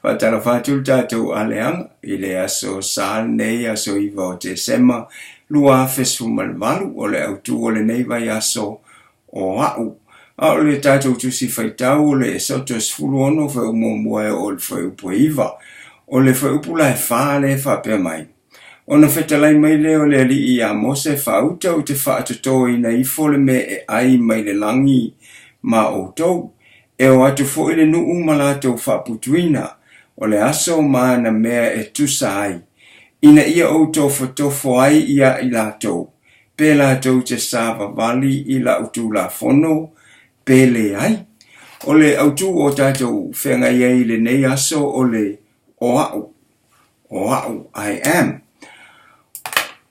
Faatalofa atu le tatou aleaga i le aso Sa lenei, aso 9 o Tesema 2018, o le autu o lenei vaiaso o a'u. A o le tatou tusi faitau o le Esoto 16 fuaiupu muamua e oo i le fuaiupu e 9. O le fuaiupu la e 4 lea e faapea mai, Ona fetalai mai lea o le Alii iā Mose, Faauta ou te faatotoina ifo le mea e ai mai le lagi ma outou, e o atu foi le nuu ma latou faaputuina, o le aso ma ana mea e tusa ai, ina ia ou tofotofo ai ia i latou, pe latou te savavali i la'u tulafono, pe leai. O le autū o tatou feagai ai i lenei aso o le o a'u, o a'u, I am.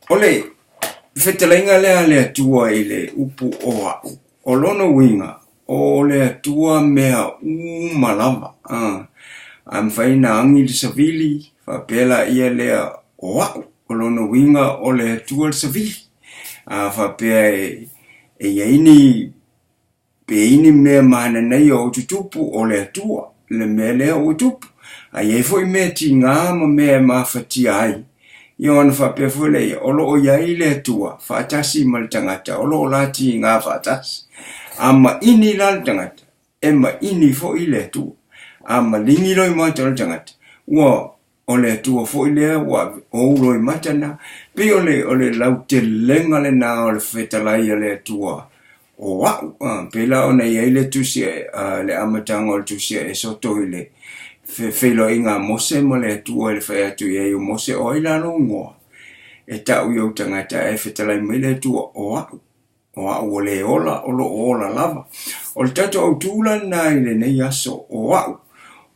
O le fetalaiga lea a le Atua i le upu o a'u, o lona uiga, o le Atua mea uma lava. A mafai ona agi le savili, faapea laia lea o a'u, o lona uiga o le Atua le savili. A faapea e i ai ni Pe i ni mea mananaia o tutupu o le Atua, le mea lea ua tupu. A i ai foi mea tiga ma mea e mafatia ai, ia ona faapea foi lea, o lo o i ai le Atua faatasi ma le tagata, o lo o la tiga faatasi. A maini la le tagata, e maini foi le Atua. A maligi loimata o le tagata, ua O le Atua foi lea ua ou loimata na. Pei o le, o le lautelega lena o le fetalai a le Atua o a'u. Pei la ona i ai le tusi a le amataga o le tusi a Esoto i le feiloaiga a Mose ma le Atua i le fai atu i ai o Mose, o ai la lou igoa e ta'u i ou tagata ae fetalai mai le Atua o a'u. O a'u o le ola, o lo'o ola lava. O le tatou autū la lena i lenei aso, o a'u.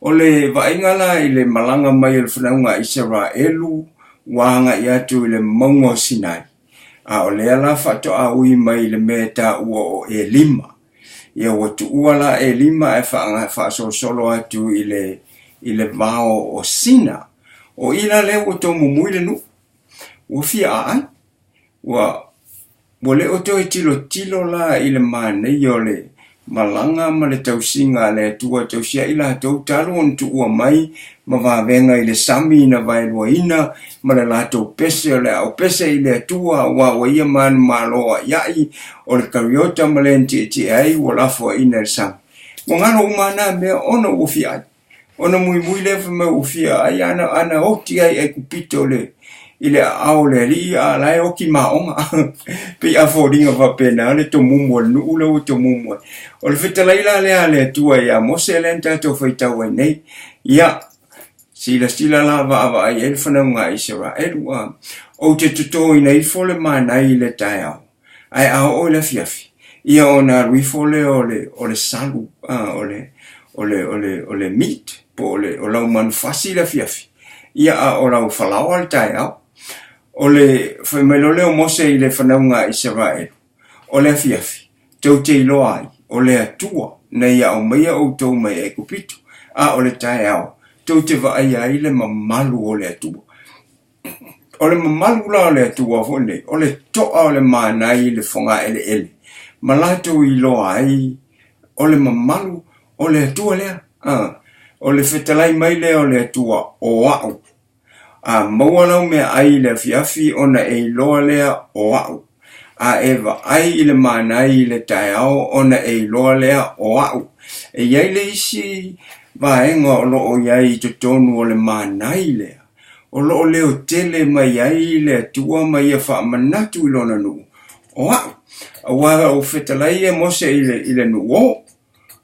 O le vaaiga la i le malaga mai o le fanauga a Isaraelu ua aga'i atu i le mauga o Sinai, a o lea la faatoa ui mai i le mea e taua o Elima. Ia ua tuua la Elima ae faasolosolo atu i le, i le vao o Sina. O i la lea ua tomumui le nuu, ua fia aai. Ua Ua le o toe tilotilo la i le manaia o le malaga ma le tausiga a le Atua e tausi ai latou talu ona tuua mai ma vavega i le sami na vaeluaina ma le latou pese o le aao pese i le Atua aua ua ia manumalo a'ia'i o le kariota ma le na tietie ai ua lafoaina i le sami. Ua galo uma na mea ona ua fia ai. Ona muimui lea fai mai ua fia ai ana, ana oti ai Aikupito le, i le aao o le alii a la e oti maoga. Pei a foliga faapena le tomumu o le nuu lea ua tomumu ai. O le fetalai la lea a le Atua iā Mose lea na tatou faitau ai nei. Ia, silasila la vaavaai ai le fanauga a Isaraelu. A, ou te totoina ifo le manai i le taeao. Ae a oo i le afiafi, ia ona alu ifo lea o le, o le salu, a, o le, o le, o le, o le meat, po o le, o lau manufasi i le afiafi, ia a o lau falaoa le taeao. O le fai mai loa lea o Mose i le fanauga a Isaraelu, o le afiafi, tou te iloa ai, o le Atua na ia aumaia outou mai Aikupito, a o le taeao, tou te vaaia ai le mamalu o le Atua. O le mamalu la o le Atua foi nei, o le to'a o le manai i le fogaeleele, ma latou iloa ai o le mamalu o le Atua lea. A, o le fetalai mai lea o le Atua o a'u. A maua lau meaai i le afiafi ona e iloa lea o a'u. A e vaai i le manai i le taeao ona e iloa lea o a'u. E i ai le isi vaega o lo o i ai i totonu o le manai lea. O lo o leo tele mai ai le Atua ma ia faamanatu i lona nuu, o a'u, aua ua fetalai e Mose i le, i le nuu o,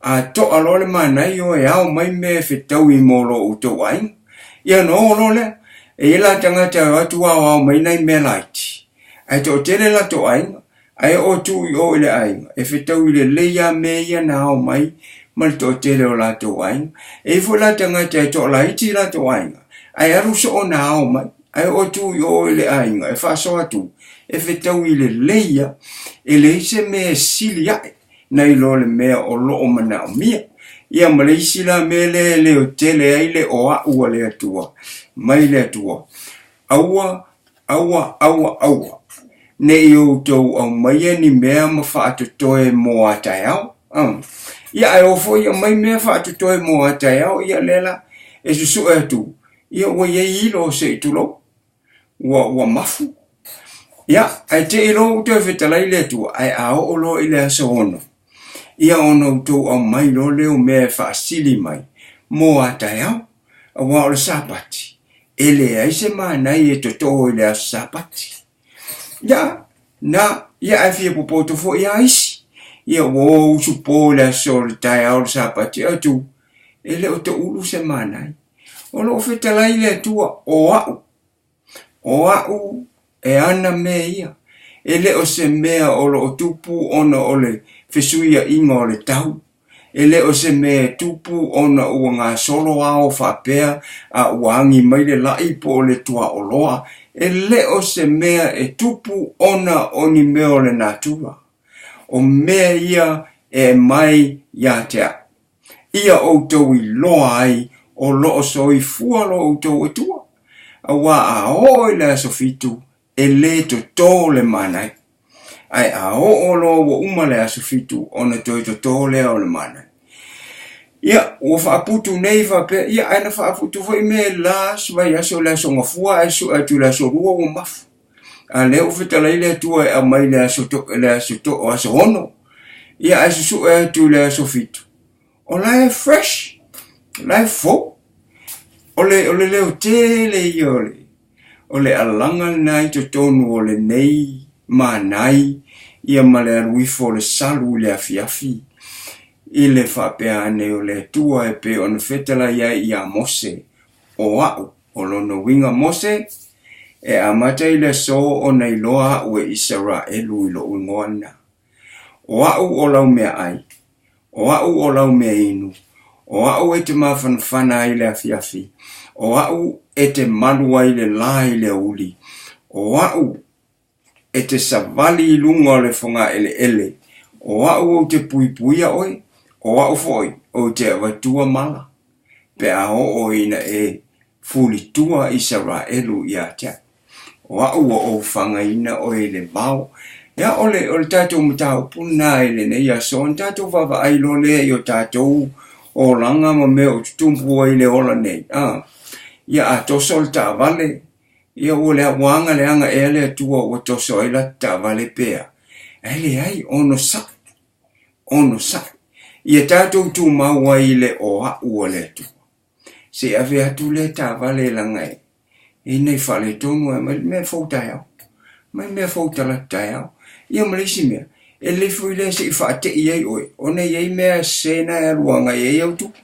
a to'a loa le manaia e ao mai mea e fetaui mo lo outou aiga. Ia ona o loa lea, e i ai la tagata e o atu aoao mai nai mea laiti, ae toatele latou aiga, Ae oo atu i o i le aiga, e fetaui lelei lava mea ia na ao mai ma le toatele o latou aiga. E i ai foi la tagata e toalaiti latou aiga, ae alu soo na ao mai. Ae oo atu i o i le aiga, e faasoa atu, e fetaui lelei lava. E leai se mea e sili ae nai lo le mea o lo o manaomia. Ia ma le isi la mea lea e leotele ai le o a'u a le Atua mai le Atua, Aua Aua, aua, aua, ne i outou aumaia ni mea ma faatotoe mo a taeao. Ia, ae o foi aumai mea faatotoe mo a taeao, ia lea la. E susue atu, ia ua i ai ilo se i tulou, ua, ua mafu. Ia, ae te i loa ua toe fetalai le Atua, ae a oo loa i le aso 6, ia ona outou aumai loa lea o mea e faasili mai mo a taeao, aua o le Sapati, e leai se manai e totō i le aso Sapati. Ia, na, ia ae fia popoto foi a isi. Ia ua o usu po i le aso o le taeao o le Sapati, atu, e le o toulu se manai. O lo o fetalai le Atua, o a'u, o a'u e ana mea ia. E le o se mea o lo o tupu ona o le fesuia'iga o le tau. E le o se mea e tupu ona ua gasolo ao faapea a ua agi mai le la'i po o le tuaoloa. E le o se mea e tupu ona o ni mea o le natura. O mea ia e aumai ia te a'u. Ia outou iloa ai o lo o soifua lo outou Atua, aua a oo i le aso 7, e lē totō le manai. Ae a oo loa ua uma le aso 7, ona toe totō lea o le manai. Ia, ua faaputu nei faapea, ia ae na faaputu foi mea i le la aso, vaiaso i le aso Gafua, ae sue atu i le aso 2 ua mafu. A lea ua fetalai le Atua e aumai le aso to, le aso to, aso 6. Ia ae susue atu i le aso 7. O la e fresh, o la e fou. O le, o le leo tele ia o le, o le alaga lena i totonu o lenei manai ia ma le alu ifo o le salu i le afiafi i le faapea ane o le Atua e pei ona fetalai ai iā Mose, o a'u, o lona uiga Mose, e amata i le aso ona iloa a'u e Isaraelu i lo'u igoa lena. O a'u o lau meaai, o a'u o lau meainu, o a'u e te mafanafana ai le afiafi, o a'u e te malu ai le lā i le aoauli, o a'u e te savali i luga o le fogaeleele, o a'u ou te puipuia oe, o a'u foi ou te avatua mala, pe a oo ina e fulitua Isaraelu ia te a'u. O a'u ua ou fagaina oe i le vao. Ia, o le, o le tatou mataupu lena i lenei aso, ona tatou vaavaai loa lea i o tatou olaga ma mea o tutupu ai i le ola nei. A, ia a toso le taavale, ia ua le ua aga leaga ea le Atua ua toso ai lata taavale pea. Ae leai, onosai, onosai. Ia tatou tumau ai i le o a'u a le Atua. Se i ave atu lea taavale laga e e nei faaletonu ae mai mea fou taeao. Mai mea fou talata taeao. Ia ma le isi mea, e lelei foi lea se i faate'i ai oe, ona e i ai mea sese na e alu agai ai au tupe.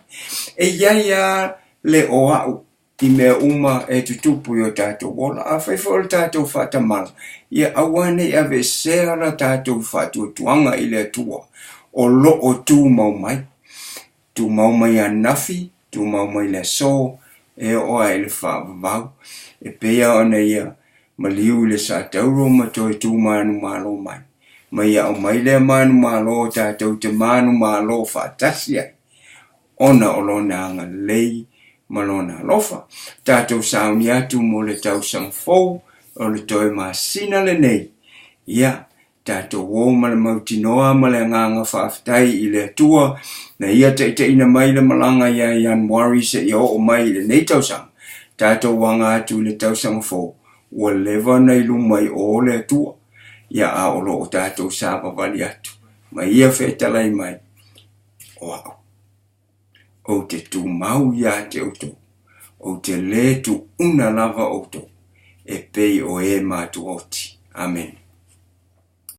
E i ai lava le o a'u i mea uma e tutupu i o tatou ola. Afai foi o le tatou faatamala, ia aua ne i aveesea la tatou faatuatuaga i le Atua o lo o tumau mai. Tumau mai ananafi, tumau mai le aso, e oo lava i le faavavau. E pei lava ona ia maliu i le satauro ma toe tu manumalo mai. Ma ia aumai lea manumalo tatou te manumalo faatasi ai, ona o lona agalelei ma lona alofa. Tatou sauni atu mo le tausaga fou o le toe masina lenei. Ia, tatou o ma le mautinoa ma le agaga faafetai i le Atua na ia taitaiina mai le malaga ia Ianuari seia oo mai i lenei tausaga. Tatou aga atu i le tausaga fou, ua leva ona i luma i o le Atua, ia a o lo o tatou savavali atu ma ia fetalai mai, o a'u. Ou te tumau ia te outou, ou te lē tuuna lava outou, e pei o e matuaoti. Amene.